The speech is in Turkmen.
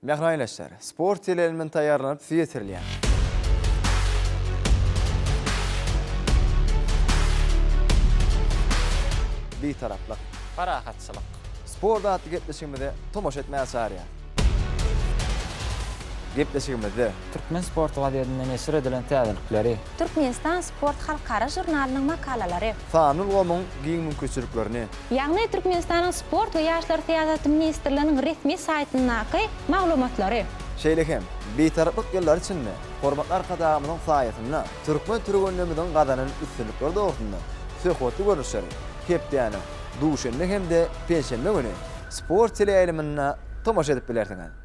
Mähriban ildeşler, sport teleýaýlymyndan taýýarlanyp size ýetirilýän. Bitaraplyk. Parahatçylyk. Sport atly gepleşigimize tomaşa etmäge çagyrýar. Gepleşigimizde. Türkmen sporty gazetinde neşir edilen täzelikleri. Türkmenistan sport halkara žurnalynyň makalalary. Sanly ulgamyň giň mümkinçiliklerini. Ýagny Türkmenistanyň Sport we ýaşlar syýasaty ministrliginiň resmi saýtyndaky maglumatlary. Şeýle hem, Bitaraplyk ýyllary içinde hormatly Arkadagymyzyň saýasynda türkmen türgenlerimiziň gazanan üstünlikleri dogrusynda söhbetli görnüşleri hepdäniň duşenbe hem-de penşenbe güni Sport teleýaýlymynda tomaşa edip bilersiňiz.